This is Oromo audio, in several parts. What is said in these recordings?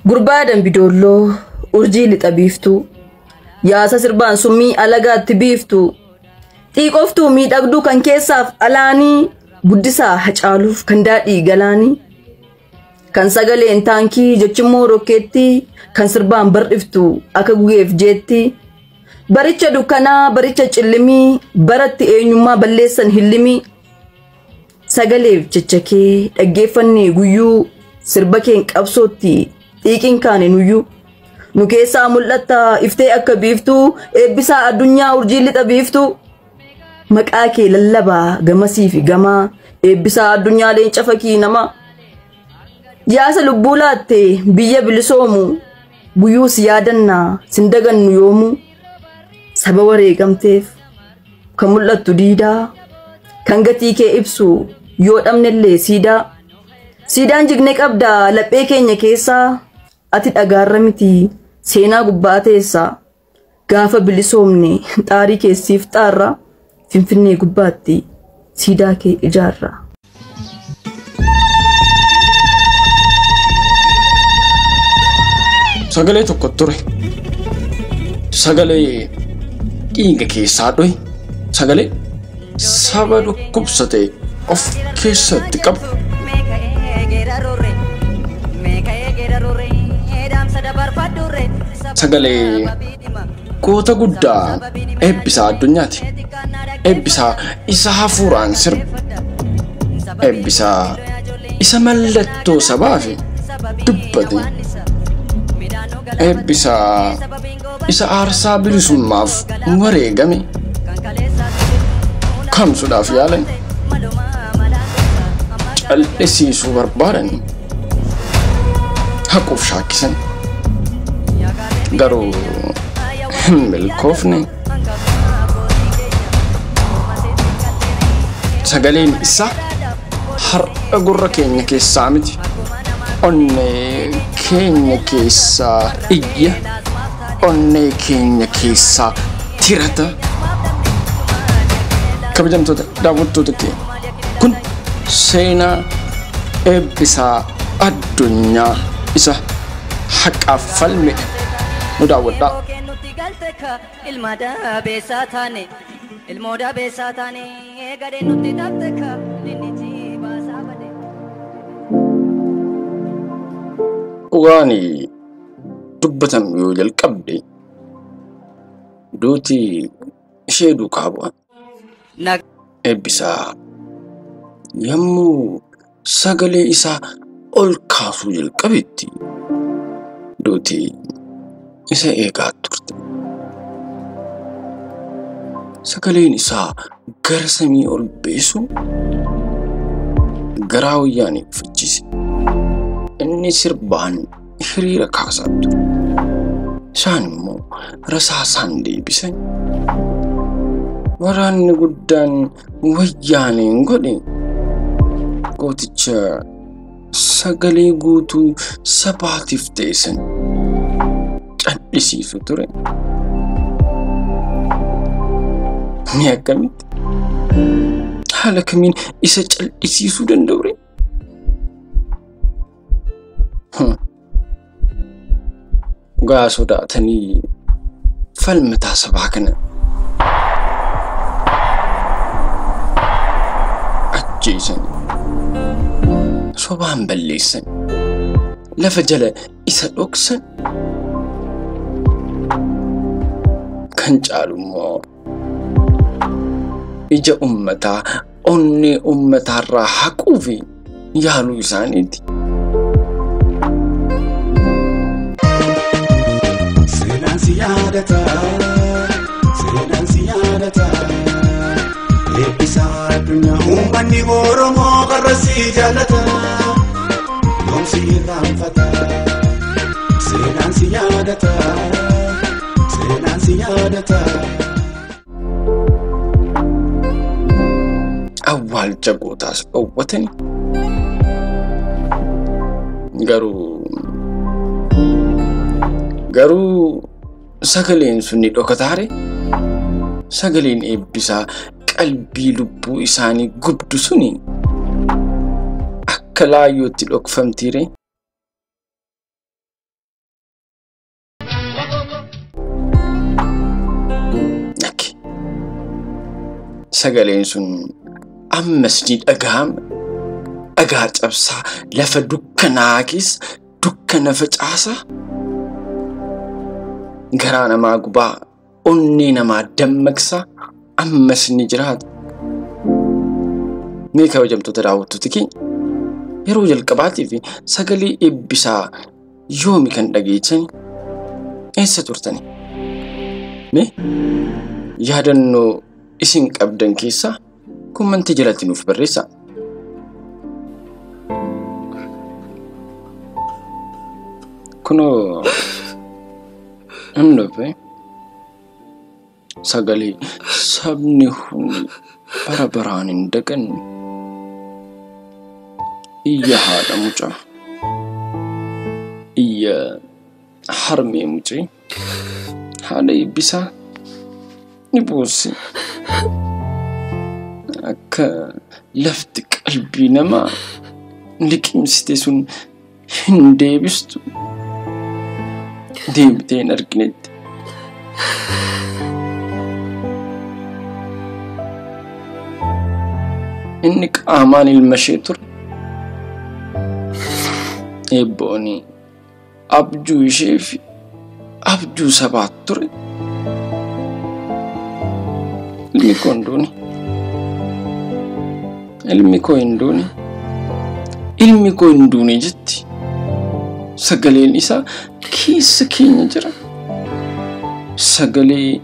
Gurbaa Dambidoolloo urjii lixa biiftuu yaasa sirbaan summii alagaatti biiftuu xiiqoftuu miidhagduu kan keessaaf alaanii guddisaa Hacaaluuf kan daadhii galaanii kan sagaleen taankii jechimmoo rokkeettii kan sirbaan bar'iftu akka gugeef jeetti baricha dukkanaa baricha cillimii baratti eenyummaa balleessan hillimii sagaleef jecha kee dhaggeeffannee guyyuu sirba keen qabsootti xiiqiin kaane nuyyuu nu keessaa mul'atta iftee akka biiftuu eebbisaa addunyaa urjii lixa biiftuu maqaa kee lallabaa gamasii fi gamaa eebbisaa addunyaa leenca fakkii namaa yaasa lubbuu laatte biyya bilisoomu guyyuu si yaadannaa sin dagannu yoomuu saba wareegamteef kan mul'attu diidaa kan gatii kee ibsu yoo dhabnellee siidaa siidaan jigne qabdaa laphee keenya keessaa ati dhagaarra miti seenaa gubbaa teessaa gaafa bilisoomne xaarii keessiif xaarra Finfinnee gubbaatti siidaa kee ijaarra. Sagalee tokko ture. Sagalee dhiiga keessaa dhohe. Sagalee saba dhukkubsate of keessatti qabu. Sagalee goota guddaa eebbisaa addunyaati. Eebbisaa isa hafuuraan sirba. Eebbisaa isa mallattoo sabaa fi dubbate. Eebbisaa isa aarsaa bilisummaaf wareegame. Kamsuudhaaf yaalan. Cal'isiisuu barbaadan. Haquuf shaakkisan. Garuu hin milkoofne. Sagaleen isaa har'a gurra keenya keessaa miti. Onnee keenya keessaa iyya. Onnee keenya keessaa tirata. Kabajamtoota daawwattoota keenya kun seenaa eebbisaa addunyaa isa haqaaf falme nu daawwadhaa. Dhugaan dubbatan yoo jalqabde duuti ishee duukaa bu'a. Eebbisaa yommuu sagalee isaa ol kaasuu jalqabetti duuti isa eegaa turte. Sagaleen isaa gara samii ol beesu garaa wayyaanii uffachiise. Inni sirbaan hiriira kaasaa ture. Isaan immoo rasaasaan deebisan. Waraanni guddaan wayyaaniin godhe gooticha sagalee guutuu sabaatiif ta'e san cal'isiisu ture. Ni akkamitti? Haala kamiin isa cal'isiisuu danda'u ree? Dhugaa sodaatanii falmataa sabaa kana ajjeesan. Sobaan balleessan. Lafa jala isa dhoksan. Kan caalu immoo ija uummataa onnee uummataarraa haquu fi yaaluu isaaniiti. Seenaan si yaadata, seenaan si yaadata. Eebbisaa addunyaa uummanni Oromoo qarra si jaallata. Yoomsi irraanfata. Seenaan si yaadata, seenaan si yaadata. Awwaalcha gootaas dhoowwatani. Garuu sagaleen sun ni dhokataare. Sagaleen eebbisaa qalbii lubbuu isaanii gubdu suni akka laayyootti dhokfamtiire. Sagaleen sun ammas ni dhagahama. Dhagaa cabsaa lafa dukkanaa keessa dukkana facaasaa. Garaa namaa gubaa, onnee namaa dammaqsaa ammas ni jiraata. Mee kabajamtoota daawwattoota keenya yeroo jalqabaatiif sagalee eebbisaa yoomi kan dhageessani? Eessa turtani? Mee yaadannoo isin qabdan keessaa kommentii jalatti nuuf barreessaa. Kunoo hin dhufe sagalee sabni hundi bara baraan hin daganne. Iyya haadha mucaa, iyya harmee mucee, haadha eebbisaa ni boossi. Akka lafti qalbii namaa liqimsite sun hin deebistu. Deebitee hin arginetti. Inni qaamaan ilma ishee ture. Eebboon abjuu ishee fi abjuu sabaa ture. Ilmi koo hin duune. Ilmi koo hin duune. Ilmi koo hin duune jetti. Sagaleen isaa keessa keenya jira. Sagalee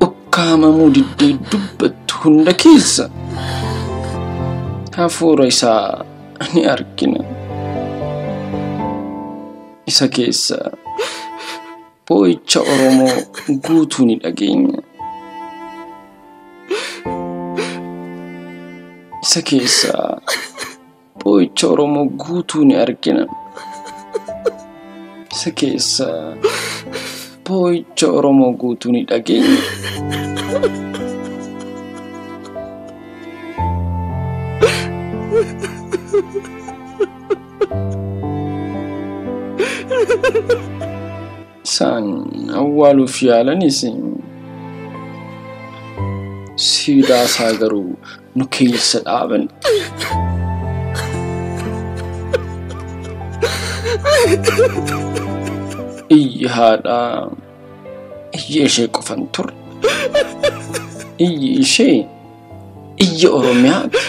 ukkaamamuu diddee dubbattu hunda keessa hafuura isaa ni argina. Isa keessa boo'icha Oromoo guutuu ni dhageenya. Isa keessa boo'icha Oromoo guutuu ni argina. Isa keessa boo'icha Oromoo guutuu ni dhageenya. Isaan awwaaluuf yaalanis siidaa isaa garuu nu keessa dhaaban. Iyyi haadhaa iyya ishee qofan turre. Iyyi ishee iyya Oromiyaati.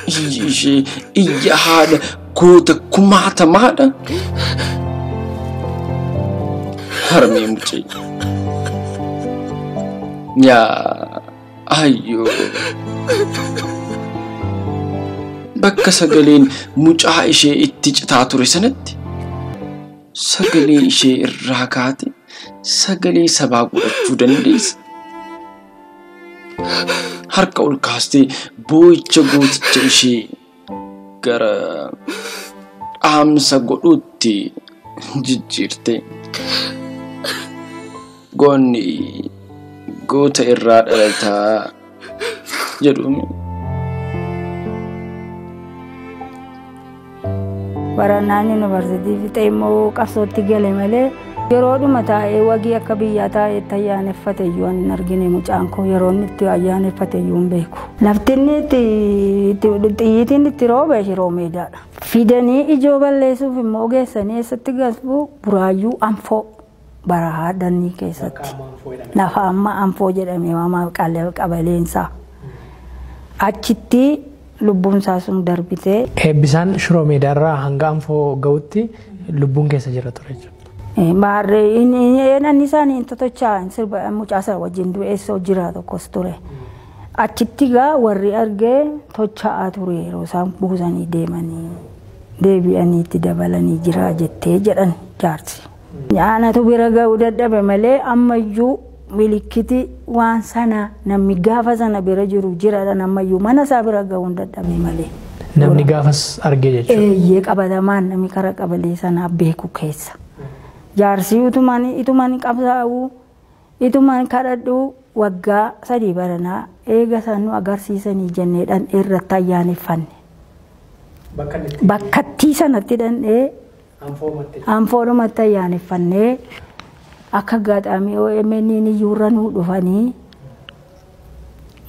Iyyi ishee iyya haadha goota kumaatamaadha. Harmee mucee. Yaa ayyoo. Bakka sagaleen mucaa ishee itti citaa ture sanatti sagalee ishee irraa kaate sagalee sabaa godhachuu dandeessa. Harka ol kaastee boo'icha gooticha ishee gara dhaamsa godhuutti jijjiirte. Goonni goota irraa dhalataa jedhuun. Barannaan yuunivarsiitii fixee immoo qabsootti gale malee yeroodhuma taa'ee wagii akka biyyaa taa'eetti ayyaaneffate iyyuu hin argine mucaan koo yeroo inni itti ayyaaneffate iyyuu hin beeku. Lafti inni xiyyiitiin itti roobe Shiroo Meedaadha. Fidanii ijoo balleessuuf immoo geessanii eessatti galfu Buraayyuu Anfoo barahaa dannii keessatti. Lafa amma Anfoo jedhamee waamaaf qabaleensaa. Achitti lubbuun isaa sun darbitee. Eebbisaan Shiroo Meedaarraa hanga Anfoo ga'utti lubbuun keessa jira ture jechuudha. Maarree inni isaanii hin tottochaa sirba mucaa sana wajjin du'eessa jira tokkos ture. Achitti gaa warri argee tochaa'aa ture yeroo isaan buusanii deemanii deebi'anii itti dabalanii jira jettee jedhan jaarsi. Nyaanatu bira ga'uu dadhabe malee ammayyuu milikkiti waan sana namni gaafa sana bira jiru jiraadha ammayyuu mana isaa bira ga'uu hin dadhabe malee. Namni gaafas argee jechuudha. Eeyyee qabatamaan namni karaa qabalee sanaa beeku keessa. Jaarsi itumaan qabsaa'uu itumaan kadhadhuu waggaa 3 baranaa eega isaan nu agarsiisanii jenneedhaan irratti ayyaaneffanne. Bakkattii sanatti dhandhee Anfoodhumatti ayyaaneffannee akka gaxaamii OMN iyyuu irra nuu dhufanii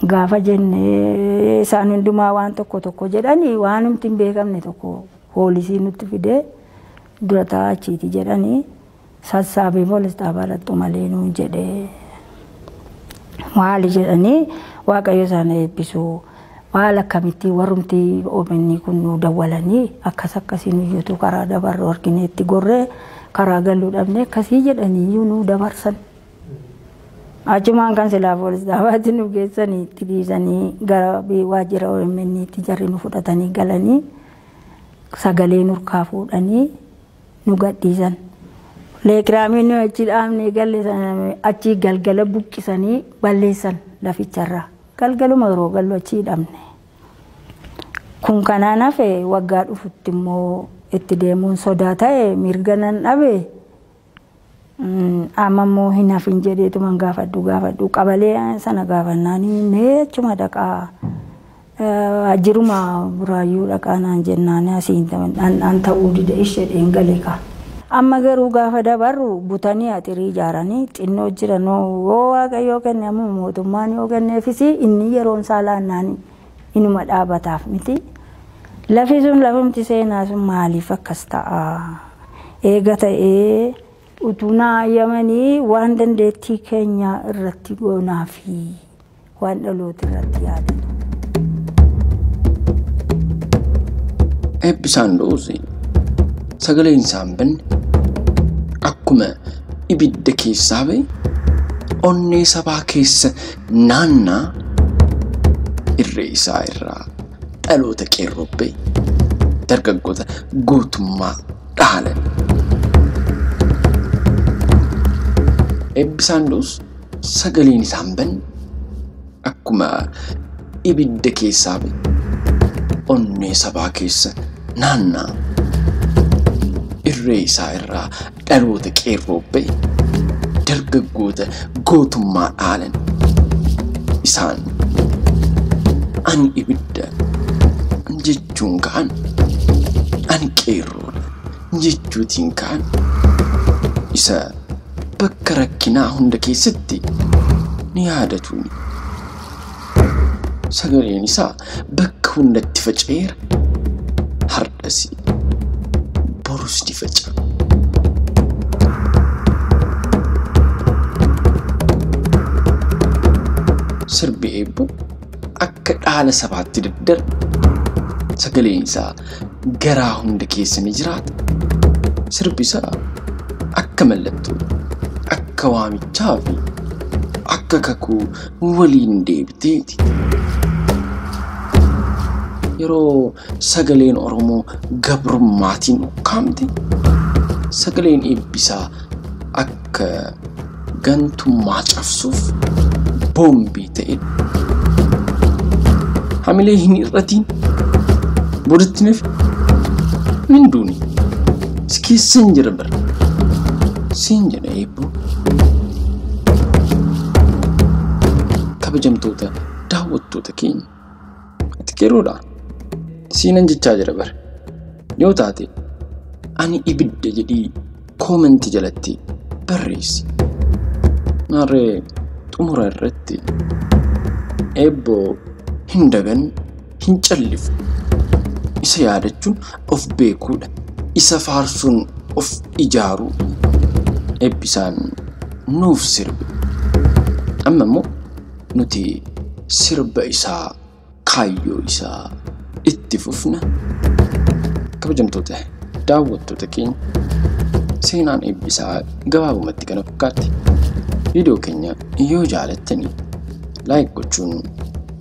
Gaafa jennee isaan hundumaa waan tokko tokko jedhanii waan nuti hin beekamne tokko poolisii nutti fidee dura taa'aa achiiti jedhanii sassaabee poolis xaabaa dhaqxu malee nuun jedhee maali jedhanii Waaqayyo isaan eebbisu maal akkamitti warrumti OMN kun nu dawwalanii akkas akkasiin iyyuutu karaa dabarru argineetti gorree karaa galuu dhabne akkasii jedhanii iyyuu nu dabarsan. Achumaan kan silaa poolis dhaabaatti nu geessanii itti dhiisanii gara waajjira OMN'tti jarri nu fudhatanii galanii sagalee nurkaa fuudhanii nu gadhiisan. Leekiraamii nu achi dhaabnee galle sana achi galgala buqqisanii balleessan laficharraa. Galgaluma yeroo gallu achi hidhamne. Kun kanaan hafe waggaa dhufutti immoo itti deemuun sodaa ta'e mirga nan dhabe. Amma immoo hin hafin jedheetuman gaafadhu qabalee sana gaafannaan mee achuma dhaqaa jiruma buraayyuu dhaqaa naan jennaan asiin an ta'uu dide ishee gale ka. Amma garuu gaafa dabarru butanii atirii ijaaranii xinnoo jiran yoo Waaqayyoo kenne ammoo mootummaan yoo kenneefis inni yeroon isaa laannaan inuma dhaabataaf miti. Lafi sun lafumti seenaa sun maaliif akkas ta'a? Eega ta'ee utuu naa ayyamanii waan dandeettii keenya irratti goonaa fi waan dhaloota irratti yaadatu. Eebbisaan dhoose sagaleen isaa hin banne akkuma ibidda keessaa ba'e onnee sabaa keessa naannaa irree isaa irraa dhaloota qeerroo ba'e dargaggoota gootummaa dhaalan. Eebbisaan dhoos sagaleen isaa hin banne akkuma ibidda keessaa ba'e onnee sabaa keessa naannaa irree isaa irraa dhaloota qeerroo ba'e dargaggoota gootummaa dhaalan. Isaan ani ibidda jechuun ka'an, ani qeerroodha jechuutiin ka'an isa bakka rakkinaa hunda keessatti ni yaadatu. Sagaleen isaa bakka hundatti faca'eera. Hardhas borus ni faca'a. Sirbi eebboo akka dhaala sabaatti daddarba. Sagaleen isaa garaa hunda keessa ni jiraata. Sirbi isaa akka mallattoo, akka waamichaa fi akka kakuu waliin deebiteeti. Yeroo sagaleen Oromoo gabrummaatiin ukkaamte, sagaleen eebbisaa akka gantummaa cabsuuf boombii ta'edha. Hamilee hin hir'atiin, boodatti nafi hin duuni. Si keessa hin jira bara. Siin jedha eebboo. Kabajamtoota daawwattoota keenya, ati qeerroodha. Siinan jechaa jira bara. Yoo taate ani ibidda jedhii koomentii jalatti barreessi. Maarree xumura irratti eebboo hin dagan hin callifu. Isa yaadachuun of beekuudha. Isa faarsuun of ijaaruu. Eebbisaan nuuf sirbe. Amma immoo nuti sirba isaa kaayyoo isaa itti fufna. Kabajamtoota daawwattoota keenya, seenaan eebbisaa gabaabumatti kana fakkaatti. Viidiyoo keenya yoo jaalattani laayik gochuun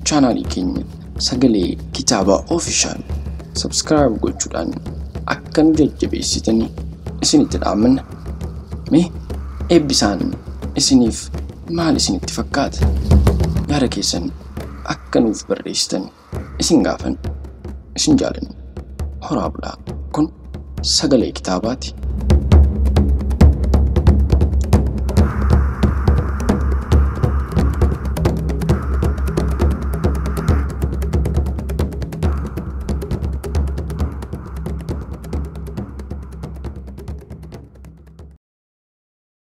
chaanaalii keenya sagalee kitaabaa ofishaal sabskiraayib gochuudhaan akka nu jajjabeessitanii isinitti dhaammanna. Mee eebbisaan isiniif maal isinitti fakkaata? Yaada keessan akka nuuf barreessitan isin gaafan isin jaalanna. Horaa bulaa. Kun sagalee kitaabaati.